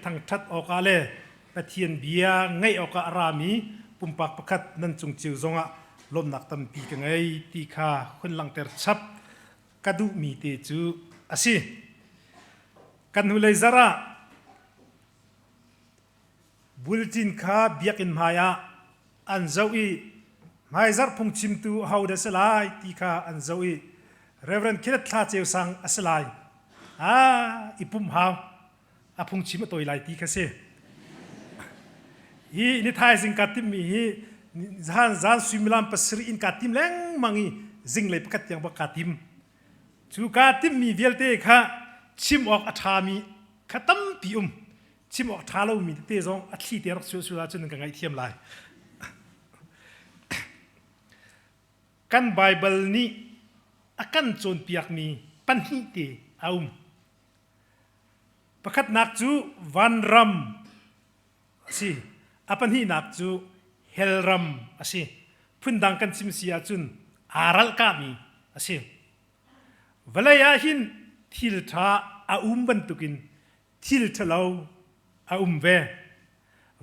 Thangṭhat awkah le Pathian bia ngaih awkah a rami pumpak pakhat nan cung cio zongah lawmhnak tampi ka ngei ti kha hun langhter chap ka duhmi te cu a si. Kan hnulei zarh ah bulletin kha biakinn hmai ah an zoh i hmaizarh phungchimtu ahodah a si lai ti kha an zoh i Reverend Kenneth Thla Ceu Sang a si lai. Ah, i pumh hau. A phungchim a tawi lai ti kha si. Hi ni thaizing ka timmi hi zan zan suimilam pasarih in ka tim lengmang i zinglei pakhat tiang bak ka tim. Cu ka timmi vialte kha chim awk a ṭhami kha tampi um. Chim awk ṭha lomi tete zong a thli te rak sual ahcun ka ngaihthiam lai. Kan Baibal nih a kan cawnpiakmi pahnih te a um. Pakhatnak cu vanram a si. A pahnihnak cu hellram a si. Phundang kan chim si ahcun aa ralkahmi a si. Vawlei ah hin thil ṭha a um bantukin thil ṭhalo a um ve.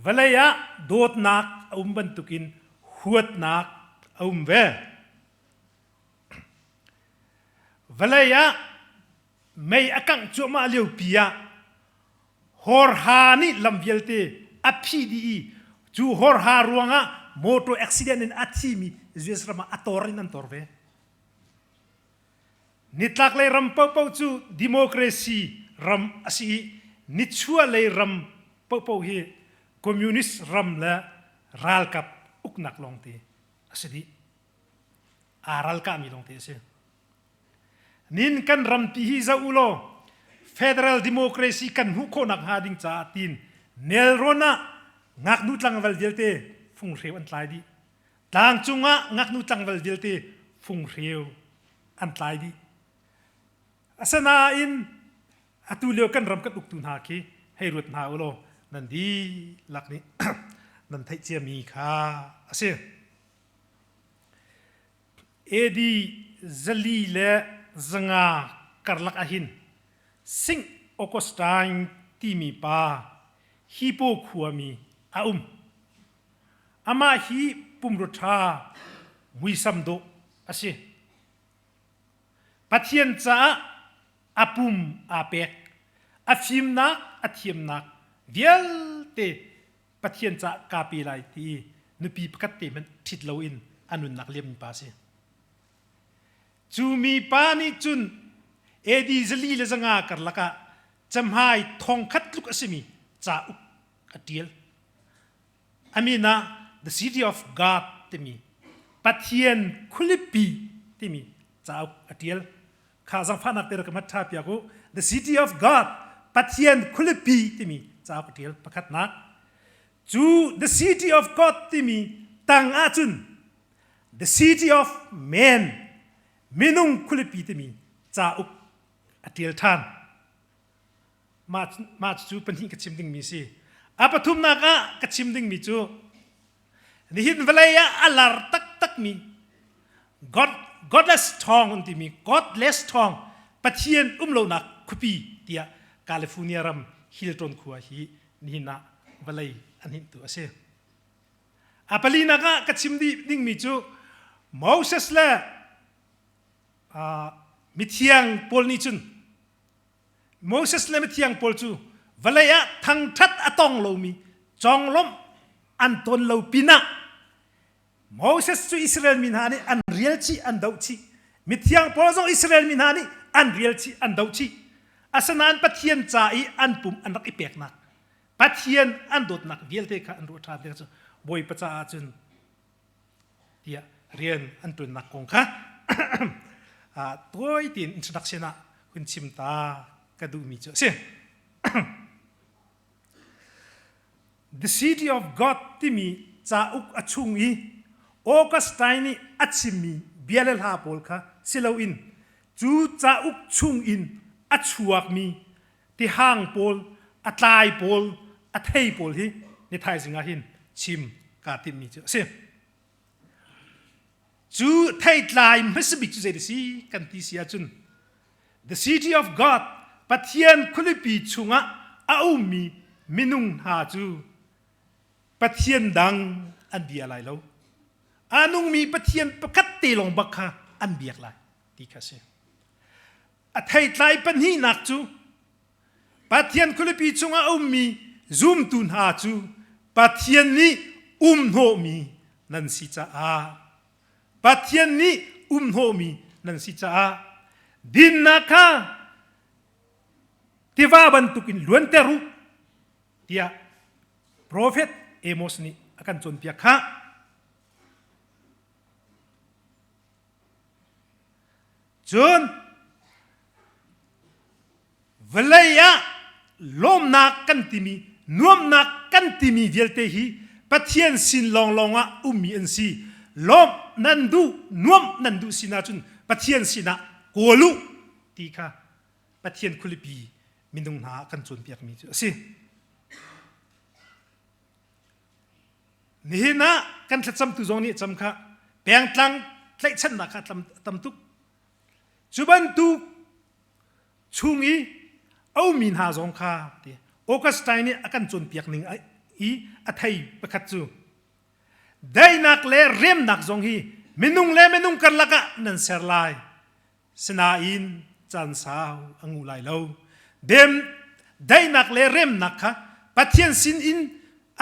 Vawlei ah dawtnak a um bantukin huatnak a um ve. Vawlei ah mei a kangh cuahmah liopi ah horha nih lam vialte a phih dih i cu horha ruangah motor accident in a thimi US ram ah a tor in an tor ve. Nitlaklei ram paohpaoh cu democracy ram a si i nichuahlei ram paohpaoh hi communist ram le ralkap uknak lawngte a si dih. Aa ralkahmi lawngte a si. Nin kan rampi hi zoh u law federal democracy kan hmuh khawhnak hnga ding caah tiin nelrawn ah ngaknu tlangval vialte funghreu an tlai dih. Tlangcung ah ngaknu tlangval vialte funghreu an tlai dih. Asinain atu lio kan ram kan uktu hna khi hei ruat hna u law nan dihlak nih nan theih ciami kha a si. AD 405 karlak ahhin Sing Augustine timi pa Hippo khuami a um. Amah hi pumrua ṭha muisam dawh a si. Pathian caah a pum aa pek. A fimnak, a thiamnak vialte Pathian caah kaa pe lai ti i nupi pakhat te hmanh ṭhit loin a nunnak liammi pa a si. Cu mi pa nih cun AD 405 karlak ah cahmai thongkhat tluk a simi cauk a ṭial. A min ah The City of God timi Pathian khualipi timi cauk a ṭial. Kha zangfahnak te rak ka hmat ṭha piak u. The City of God, Pathian khualipi timi cauk a ṭial pakhatnak. Cu The City of God timi tang ahcun The City of Man, minung khualipi timi cauk a ṭial ṭhan. Mah, mah cu pahnih ka chim dingmi si. A pathumnak ah ka chim dingmi cu nihin vawlei ah a lar taktakmi God, godless thawng an timi godless thawng Pathian um lonak khuapi tiah California ram Hilton khua hi nihin ah vawlei an hinhtu a si. A palinak ah ka chim dih dingmi cu Moses le uh, mithiang pawl nih cun Moses le mithiang pawl cu vawlei ah thangṭhat a tong lomi conglawmh an ton lo pinah Moses cu Israel mi hna nih an rial chih an doh chih mithiang pawl zong Israel mi hna nih an rial chih an doh chih asinain Pathian ca i an pum an rak i peknak Pathian an dawtnak vialte kha an ruah ṭhan tikah cu Bawipa caah cun tiah rian an ṭuannak kong kha tawi tein introduction ah hun chim ta ka duhmi cu a si. The City of God timi cauk a chung i Augustine nih a chimmi bia le hla pawl kha si loin cu cauk chung in a chuakmi tihang pawl, a tlai pawl, a thei pawl hi ni thaizing ah hin chim kaa timhmi cu a si. Cu theitlai hmasabik cu zei si kan ti si ahcun The City of God Pathian khualipi chungah a ummi minung hna cu Pathian dang an bia lai lo. A nungmi Pathian pakhat te lawng bak kha an biak lai ti kha a si. A theitlai pahnihnak cu Pathian khualipi chungah a ummi zumtu hna cu Pathian nih umhnawhmi nan si caah Pathian nih umhnawhmi nan si caah dinnak kha tiva bantukin luanter u tiah profet Amos nih a kan cawnpiak khah. Cun vawlei ah lawmnak kan timi nuamnak kan timi vialte hi Pathian sin lawnglawng ah ummi an si. Lawmh nan duh, nuamh nan duh sin ahcun Pathian sinah kawl u ti kha Pathian khualipi minung hna kan cawnpiakmi cu a si. Nihin ah kan thlacamtu zong nih cam kha pengtlang tlaihchannak kha tam tuk. Cu bantuk chung i a ummi hna zong kha ti Augustine nih a kan cawnpiak ning i a thei pakhat cu daihnak le remnak zong hi minung le minung karlak ah nan ser lai Sinain caan sau a ngu lai lo. Dem daihnak le remnak kha Pathian sin in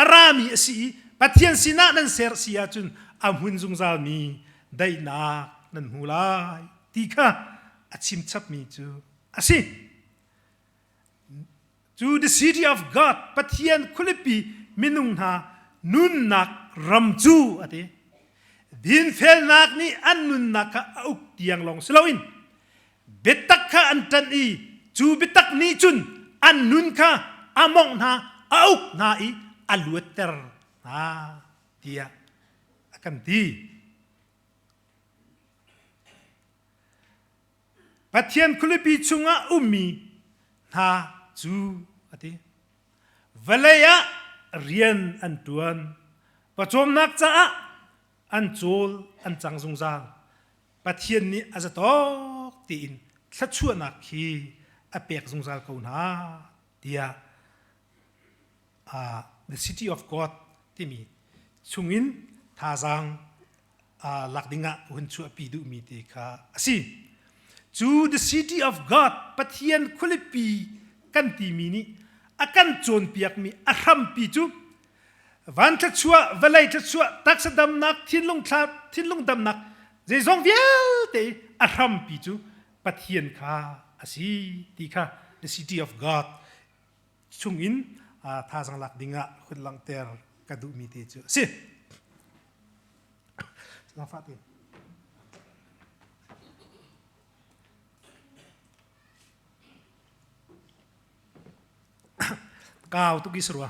a rami a si i Pathian sinah nan ser si ahcun a hmun zungzalmi daihnak nan hmu lai ti kha a chim chapmi cu a si. Cu the city of God Pathian khualipi minung hna nunnak ram cu a ti. Dinfelnak nih an nunnak kha a uk tiang lawng si loin biatak kha an ṭanh i cu biatak nih cun an nun kha a mawngh hna, a uk hna i a luatter hna tiah a kan ti. Pathian khualipi chungah ummi hna cu a ti. Vawlei ah rian an ṭuan. Pawcawmnak caah an cawl an cang zungzal. Pathian nih a zatawk tiin thluachuahnak khi a pek zungzal ko hna tiah uh, The City of God timi chungin thazaang lak dingah hun chuahpi duhmi te kha a si. Cu the city of God Pathian khualipi kan timi nih a kan cawnpiakmi a hrampi cu van thluachuah, vawlei thluachuah, taksa damnak, thinlung thla, thinlung damnak zeizong vialte a hrampi cu Pathian kha a si ti kha the city of God chungin thazaang lak dingah hun langhter ka duhmi te cu a si. Kau tuk i sarua.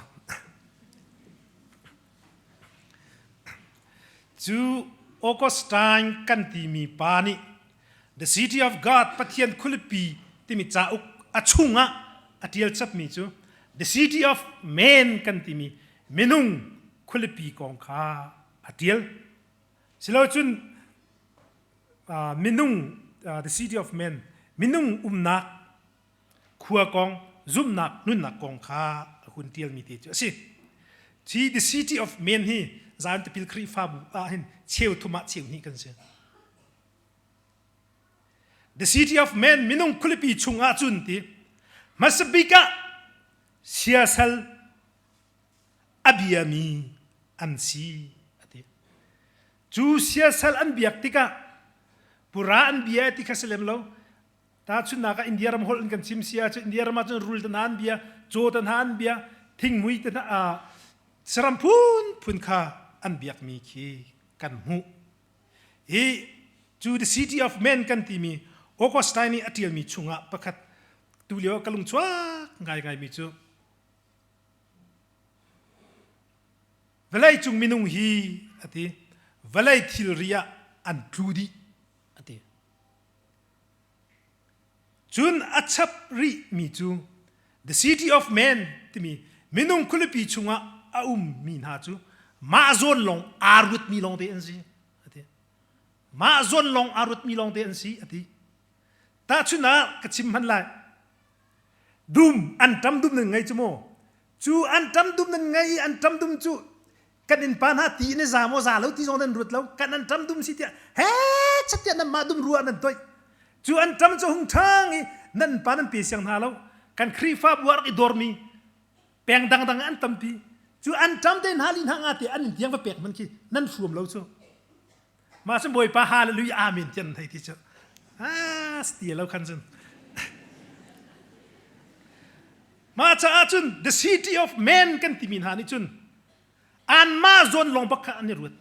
Cu Augustine kan timi pa nih The City of God Pathian khualipi timi cauk a chungah a ṭial chapmi cu The City of Man kan timi minung khualipi kong kha a ṭial. Silocun uh, minung uh, The City of Man minung umnak khua kong zumhnak nunnak kong kha a hun ṭialmi te cu a si. Hi The City of Man hi Zion Tipil Khrihfabu ah hin cheu thum ah cheu hnih kan si. The city of man minung khualipi chung ah cun ti hmasa bik ah siasal a biami an si a ti. Cu siasal an biak tikah pura an bia ti kha si lem lo. Tahchunhnak ah India ram holh in kan chim si ahcun India ram ah cun rul te hna an bia, caw te hna an bia, thingmui te hna saram phunphun kha an biakmi khi kan hmuh. Hi cu the city of man kan timi Augustine nih a ṭialmi chungah pakhat tulio ka lungchuak ngaingaimi cu vawleicung minung hi a ti vawlei thilri ah an tlu dih a ti. Cun a chap rihmi cu the city of man timi minung khualipi chungah a ummi hna cu mah zawn lawng aa ruatmi lawngte an si a ti. Mah zawn lawng aa ruatmi lawngte an si a ti. Tahchun ah ka chim hman lai. Dum an ṭam dum nan ngei cu mu. Cu anṭam dum nan ngei i anṭam dum cu kan innpa hna ti in i za maw za lo ti zong nan ruat lo. Kan anṭam dum si tiah he chat tiah nanmah dum rua nan toih. Cu anṭam cu hung ṭhang i nan innpa nan pe siang hna lo. Kan Khrihfabu ah rak i dormi peng dangdang an tampi. Cu anṭam te hna li hna nga te an inn tiang va pek hmanh khi nan hruam lo cu. Mah cun Bawipa hallelujah amen tiah nan hei ti cu. Ah, ti lo khan cun. Mah caah cun the city of man kan timi hna nih cun anmah zawn lawng bak kha an i ruat.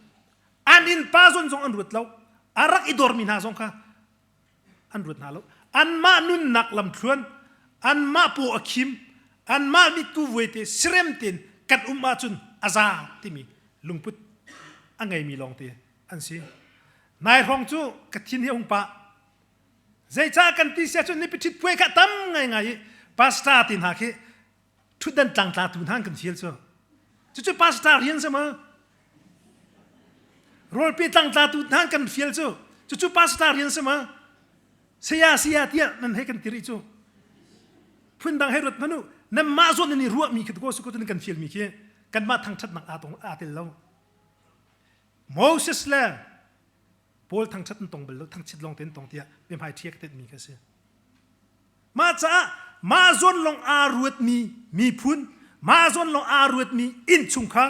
An innpa zawn zong an ruat lo. A rak i dormi hna zong kha an ruat hna lo. Anmah nunnak lamthluan, anmah paw a khim, anmah mitku vuaite sirem tein kan um ahcun a za timi lungput a ngeimi lawngte an si. Nai hrawng cu ka thin hi a hung pah. Zeicah kan ti sia cun nipi ṭhit puai kha tam ngaingai i pastor ti hna khi ṭhutdan tlangtlatu hna kan fial cu. Cucu pastor rian si ma? Rawlpe tlangtlatu hna kan fial cu. Cucu pastor rian si ma? Saya saya tiah nan hei kan ti rih cu. Phundang hei ruat hmanh u. Nanmah zawn nan i ruahmi khi ko su ko kan fialmi khi kanmah thangṭhatnak aa tong aa tel lo. Moses le Paul thangṭhat an tong bal lo, thangchit lawng te an tong tiah biahmai ṭhia ka tetmi kha a si. Mah caah mah zawn lawng aa ruatmi miphun, mah zawn lawng aa ruatmi innchungkhar,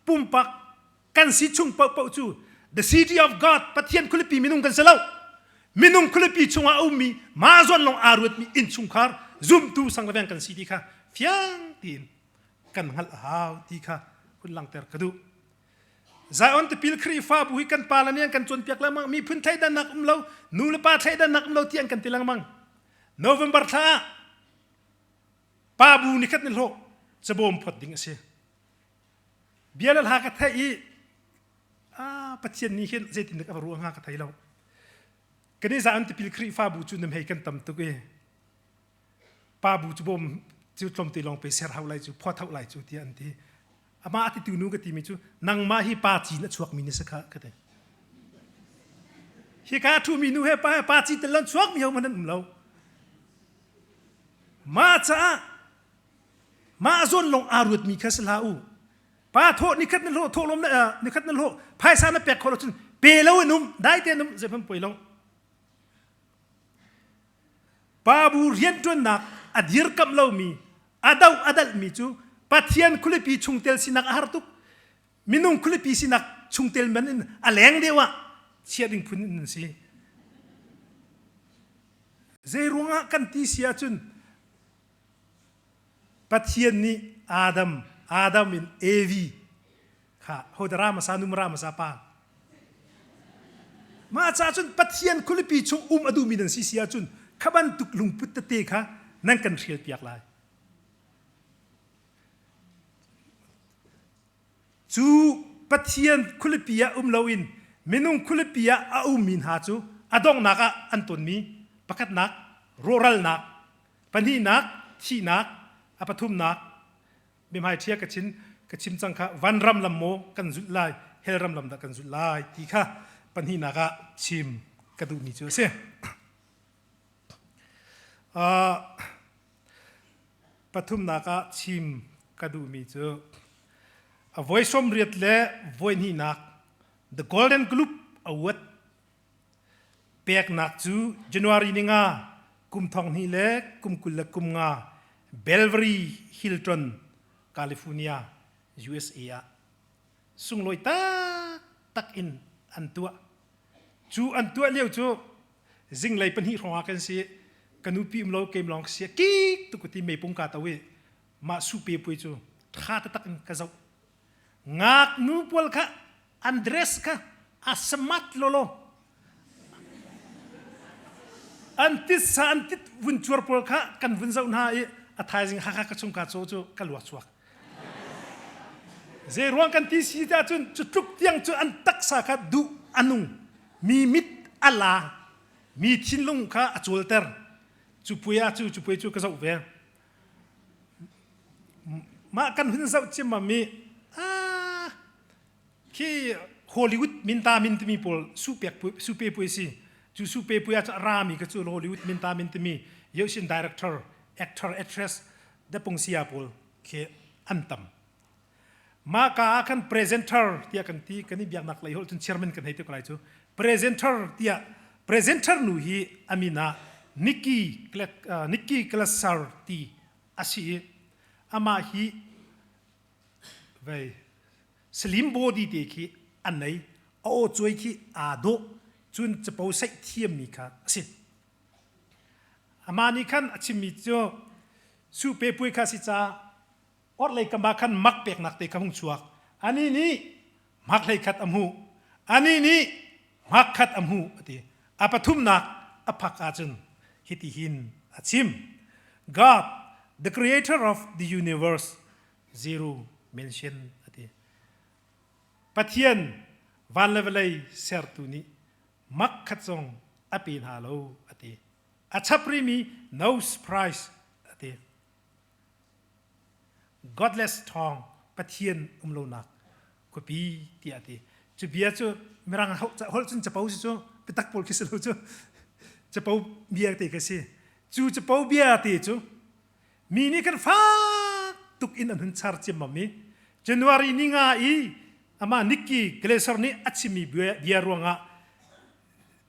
pumpak kan si chung paohpaoh cu the city of God Pathian khualipi minung kan si lo. Minung khualipi chungah a ummi mah zawn lawng aa ruatmi innchungkhar zumtu sangleveng kan si ti kha fiang tein kan hngalh a hau ti kha hun langhter ka duh. Zion tipil Khrihfabu hi kan pa le nih an kan cawnpiak lengmang miphun thleidannak um lo nu le pa thleidannak um lo ti an kan ti lengmang November thla ah pa bu nikhat ni hlawh cabawm phot ding a si bia le hla ka theih i ah Pathian nih hin zeitin dah ka va ruah hnga ka thei lo kan i Zion tipil Khrihfabu cu nam hei kan tam tuk i pa bu cu bawm cu tlawmte lawng pe ser hau lai cu phot hau lai cu tiah an ti Amah a titu nu ka timi cu nangmah hi pa cin a chuakmi na si kha ka ti. Hika ṭhumi nu he pa he pa ci tel chuakmi ho hmanh an um lo. Mah caah mah zawn lawng aa ruatmi kha si hlah u. Pa thawh nikhat na hlawh thawh lawm nikhat na hlawh phaisa na pek khawh lo cun pe lo in um dai te um zeihmanh poi lo. Pa bu rianṭuannak a dirkamh lomi, a doh a dalhmi cu Pathian khualipi chungtel sinak a har tuk. Minung khualipi sinak chungtel man in a leng deuh ah chia ding phun in an si. Zei ruangah kan ti si ahcun Pathian nih Adam, Adam in Evi kha hoda ra hmasa nu ra hmasa pa mah caah cun Pathian khualipi chung um a duhmi nan si si ahcun kha bantuk lungput tete kha nan kan hrial piak lai cu Pathian khualipi ah um loin minung khualipi ah a ummi hna cu a donghnak ah an tonmi pakhatnak rawhralnak pahnihnak thihnak a pathumnak Biahmai ṭhia ka chin ka chim cang kha vanram lam maw kan zulh lai hellram lam dah kan zulh lai ti kha pahnihnak ah chim ka duhmi cu a si. Uh, pathumnak ah chim ka duhmi cu a voi 80 le voi hnihnak The Golden Globe Award Peknak cu January ni nga kum thong hnih le kum 25 Beverly Hilton, California, USA ah sunglawi taktak in an tuah. Cu an tuah lio cu zinglei pahnih hrawng ah kan si ka nupi um lo kem lawng ka si kik tuk ti meipung ka to i mah supe pui cu tha taktak in ka zoh ngaknu pawl kha an dress kha a smart lolo an titsa an tit vun cuar pawl kha kan vun zoh hna i a thaizing hakha ka chung ka caw cu ka luak chuak zei ruang kan ti si tiah cun cu tluk tiang cu an taksa kha duh a nung mi mit a la mi thinlung kha a cawlter cu puai ah cu cu puai cu ka zoh ve Mah kan hun zoh ciammam i ah khi Hollywood minta min timi pawl supek supe pui si cu supe pui ah cu a rami ka cu Hollywood minta min timi Yoshin director actor actress dapung sia pawl khi an tam. Mah ka ah khan presenter tiah kan ti kan i biaknak lei holh cun chairman kan hei ti ko lai cu presenter tiah presenter nu hi a min ah Nikki Nikki Glaser ti a si i amah hi vei slim body te khi a nei a aw cuai khi aa dawh cun capo saih thiammi kha a si. Amah nih khan a chimmi cu su pe puai kha si caah orhlei kam ah khan mak peknak te kha hung chuak. Anih nih mak hlei khat a hmuh. Anih nih mak khat a hmuh a ti. A pathumnak a phak ahcun hitihin a chim. God, the creator of the universe, zero mention a ti. Pathian van le vawlei sertu nih mak khat zong a pe hna lo a ti. A chap rimi no surprise a ti. Godless thawng Pathian um lonak khuapi tiah a ti. Cu bia cu Mirang holh cun capo si cu biatak pawl khi si lo cu capo bia te khi si. Cu capo bia te cu mi nih kan fak tuk in an hun char ciammam i January ni nga i amah Nikki Glaser nih a chimmi bia ruangah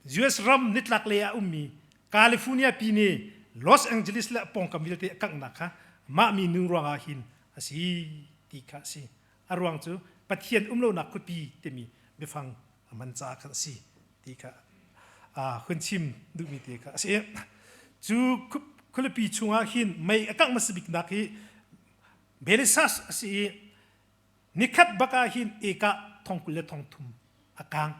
US ram nitlak lei ah ummi California pine Los Angeles le pawngkam vialte a kanghnak kha mah mi nu ruangah hin a si ti kha a si. A ruang cu Pathian um lonak khuapi timi biafang a hman caah khan a si ti kha hun chim duhmi te kha a si. Cu khualipi chungah hin mei a kangh hmasa biknak hi Belisas a si i Nikhat bak ah hin eka thong 20 le thong thum a kang.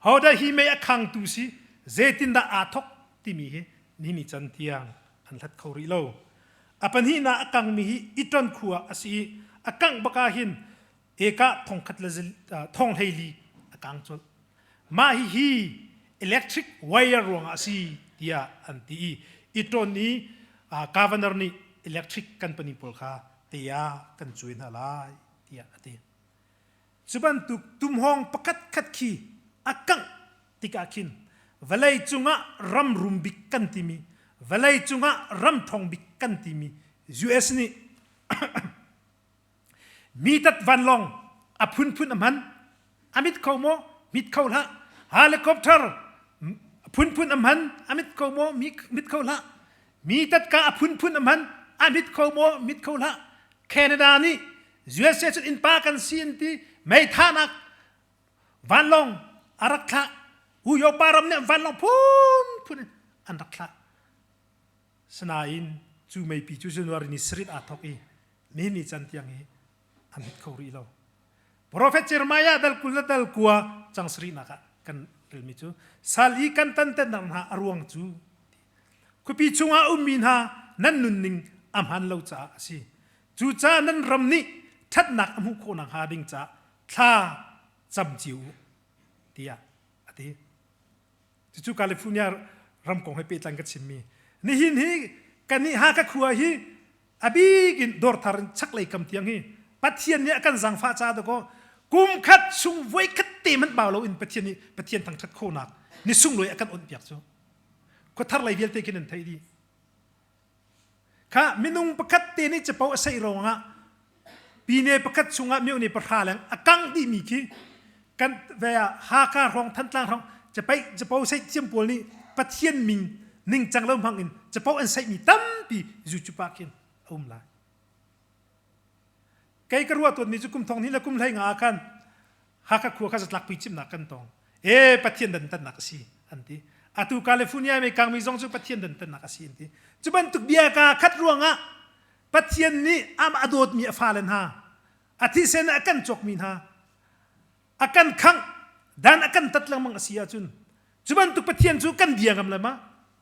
Hodah hi mei a khangtu si, zeitindah aa thok timi hi nini can tiang an hlat kho rih lo. A pahnihnak a kangmi hi Iton khua a si i a kangh bak ah hin eka thong khat le thong 14 a kang colh. Mah hihi electric wire ruangah a si tiah an ti i Iton i governor nih electric company pawl kha te ah kan cuai hna lai tiah a ti. Cu bantuk tumhawng pakhat khat khi a kangh tikah khin vawlei cungah ram rum bik kan timi vawlei cungah ram ṭhawng bik kan timi US nih mitat vanlawng a phunphun a hman a mit kho maw mit kho hlah helicopter phunphun a hman a mit kho maw mit kho hlah mi tatka a phunphun a hman a mit kho maw mit kho hlah Canada nih USA cun innpa kan si an ti meithanak vanlawng a rak thlah Uyopa ram nih vanlawng phunphun in an rak thlah sinain cu meipi cu January ni sarih aa thawk i nihin ni can tiang hi an hit kho rih lo. Profet Jeremiah dal 20 le dal kua cang sarihnak ah kan relmi cu sal i kan tantennak hna a ruang cu khuapi chungah ummi hna nan nunning a hmaan lo caah a si. Cucaah nan ram nih ṭhatnak a hmuh khawh nakhnga ding caah thla cam cio u tiah a ti. Cucu California ram kong he pehtlai ka chimmi. Nihin hi kannih Hakha khua hi a bik in dawrthar in chaklei kam tiang hi Pathian nih a kan zaangfah caah dakaw kum khat chung voi khat te hmanh bau loin Pathian nih Pathian thangṭhat khawhnak ni sunglawi a kan onh piak cu khuathar lei vialte khin an theih dih kha minung pakhat te nih capo a saih ruangah pine pakhat chungah myo ne pahra leng a kang dihmi khi kan ve ah Hakha hrawng Thantlang hrawng capai capo saih thiam pawl nih Pathian min ningcang lo hmang in capo an saihmi tampi YouTube ah khin a um lai. Kei ka ruah tawnmi cu kum thong hnih le kum hlei nga ah khan Hakha khua kha zatlakpi cimnak kan tong. E Pathian dantatnak a si an ti. Atu California mei kangmi zong cu Pathian dantatnak a si an ti. Cu bantuk bia ka khat ruangah Pathian nih amah a dawtmi a fale hna a thisen a kan cawkmi hna a kan khangh dan a kan tat lengmang a si ahcun cu bantuk Pathian cu kan bia ngam le ma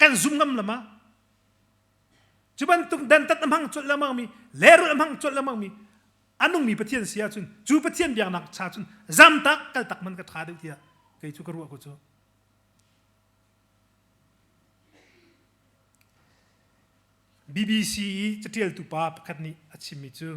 kan zum ngam le ma cu bantuk dantat a hmang colh lengmang mi lehrulh a hmang colh lengmang mi a nungmi Pathian si ahcun cu Pathian biaknak cha cun zamtak kaltak man ka ṭha deuh tiah kei cu ka ruah ko cu BBC i caṭialtu pa pakhat nih a chimmi cu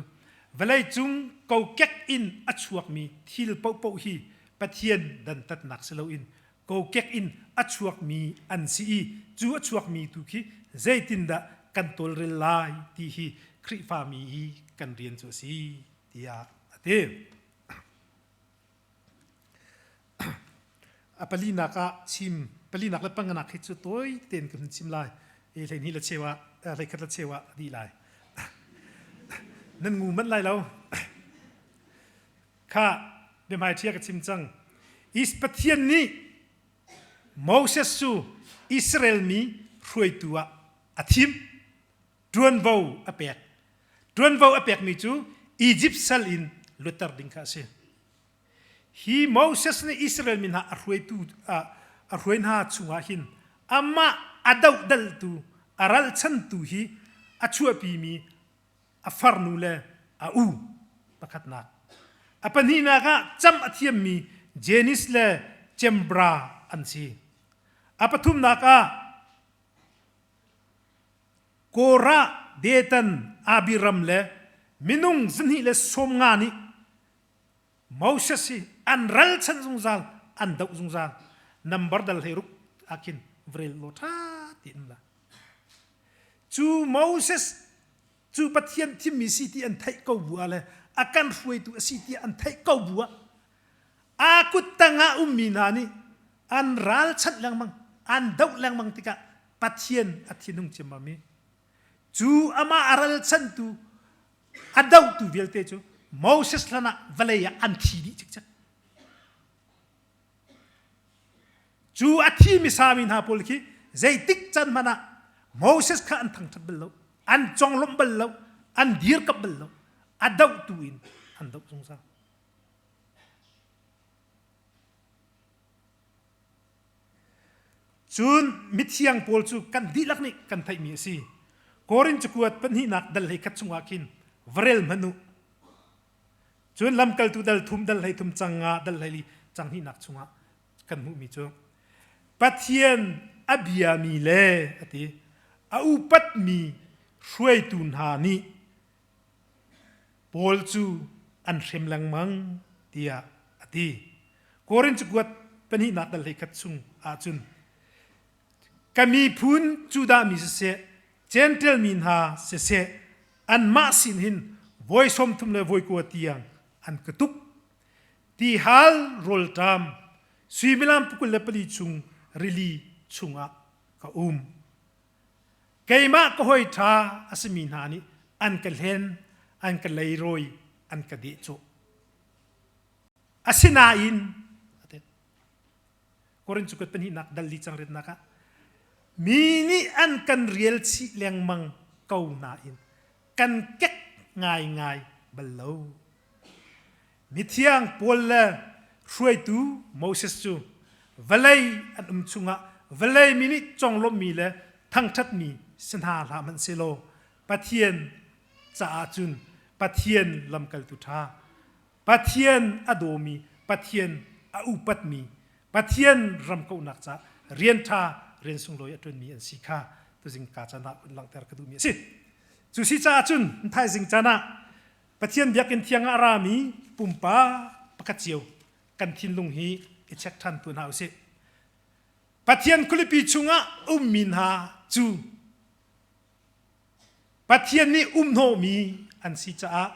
vawleicung kokek in a chuakmi thil paohpaoh hi Pathian dantatnak si loin kokek in a chuakmi an si i cu a chuakmi tu khi zeitindah kan tawlrel lai ti hi. Khrihfami i kan rian cu a si tiah a ti. A palinak ah chim palinak le panganak hi cu tawi tein ka hun chim lai. I 12 le cheu ah 11 le cheu ah a dih lai. Nan ngu manh lai lo. Kha biahmaiṭhia ka chim cang. Is Pathian nih Moses cu Israel mi hruaitu ah a thim. Ṭuanvo a pek. Ṭuanvo a pekmi cu Egypt sal in luatter ding kha a si. Hi Moses nih Israel mi hna a hruaitu a hruai hna chungah hin amah a dohdaltu, a ralchantu hi a chuahpimi a farnu le a u pakhatnak. A pahnihnak ah cam a thiammi Jenis le Cembra an si. A pathumnak ah Korah, Datan, Abiram le minung 250 nih Moses hi an ralchanh zungzal, an doh zungzal. Nambar dal hlei ruk ah khin vrel law ṭha tiin la. Cu Moses cu Pathian thimmi si ti an theih ko bu ah le a kan hruaitu a si ti an theih ko bu ah aa kut tangah ummi hna nih an ralchanh lengmang, an doh lengmang tikah Pathian a thinhung ciammam i cu amah a ralchanhtu a dohtu vialte cu Moses hlan ah vawlei ah an thi dih cikcek. Cu a thimi sami hna pawl khi zeitik can hmanh ah Moses kha an thangṭhat bal lo, an conglawmh bal lo, an dirkamh bal lo, a dohtu in an doh zungzal. Cun mithiang pawl cu kan dihlak nih kan theihmi a si. Korin cakuat pahnihnak dal 11 chungah khin va rel hmanh u. Cun lamkaltu dal thum dal 13 cang nga dal 14 cang hnihnak chungah kan hmuhmi cu Pathian a biami le a ti a upatmi hruaitu hna nih Paul cu an hrem lengmang tiah a ti. Korin cakuat pahnihnak dal 11 chung ahcun ka miphun Judah mi siseh, Gentile mi hna siseh, anmah sin hin voi 30 le voi kua tiang an ka tuk. Tihal rawlṭam suimilam 24 chung rili chungah ka um. Keimah ka hawi ṭha a simi hna nih an ka hlen, an ka leirawi, an ka dehcawh. Asinain, Korin cu kut pahnihnak dal li cang ritnak ah mi nih an kan rial chih lengmang ko nain kan kek ngaingai bal lo. Mithiang Paul le hruaitu Moses cu vawlei an um chungah vawlei mi nih conglawmhmi le thangṭhatmi si hna hlah hmanhsehlaw Pathian caah cun Pathian lamkaltu ṭha, Pathian a dawmi, Pathian a upatmi, Pathian ram kauhnak caah rian ṭha, rian sunglawi a ṭuanmi an si kha tuzing ka caan ah langhter ka duhmi a si. Cu si caah cun thaizing caan ah Pathian biakinn thiang ah a rami pumpak pakhat cio kan thinlung hi i check ṭhan tu hna usih. Pathian khualipi chungah ummi hna cu Pathian nih umhnawhmi an si caah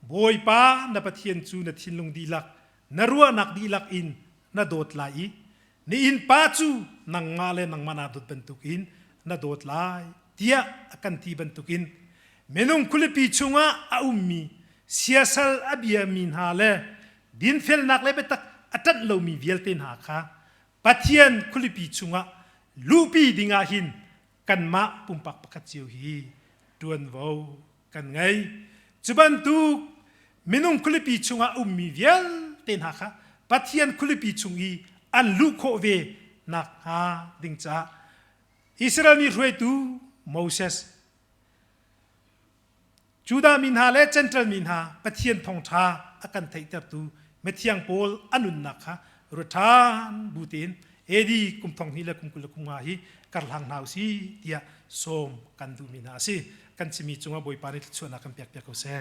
Bawipa na Pathian cu na thinlung dihlak, na ruahnak dihlak in na dawt lai i na innpa cu nangmah le nangmah naa dawt bantukin na dawt lai tiah a kan ti bantukin minung khualipi chungah a ummi siasal a biami hna le dinfelnak le biatak a ṭanh lomi vialte hna kha Pathian khualipi chungah luhpi dingah hin kanmah pumpak pakhat cio hi ṭuanvo kan ngei. Cu bantuk minung khualipi chungah ummi vialte hna kha Pathian khualipi chung i an luh khawh ve nakhnga ding caah Israel mi hruaitu Moses, Judah mi hna le Gentile mi hna Pathian thawngṭha a kan theihtertu mithiang pawl a nunnak kha ruat ṭhan bu tein AD kum thong hnih le kum 20 le kum nga hi karhlang hna usih tiah sawm kan duhmi hna a si. Kan chimmi cungah Bawipa nih thluachuahnak kan pek piak ko seh.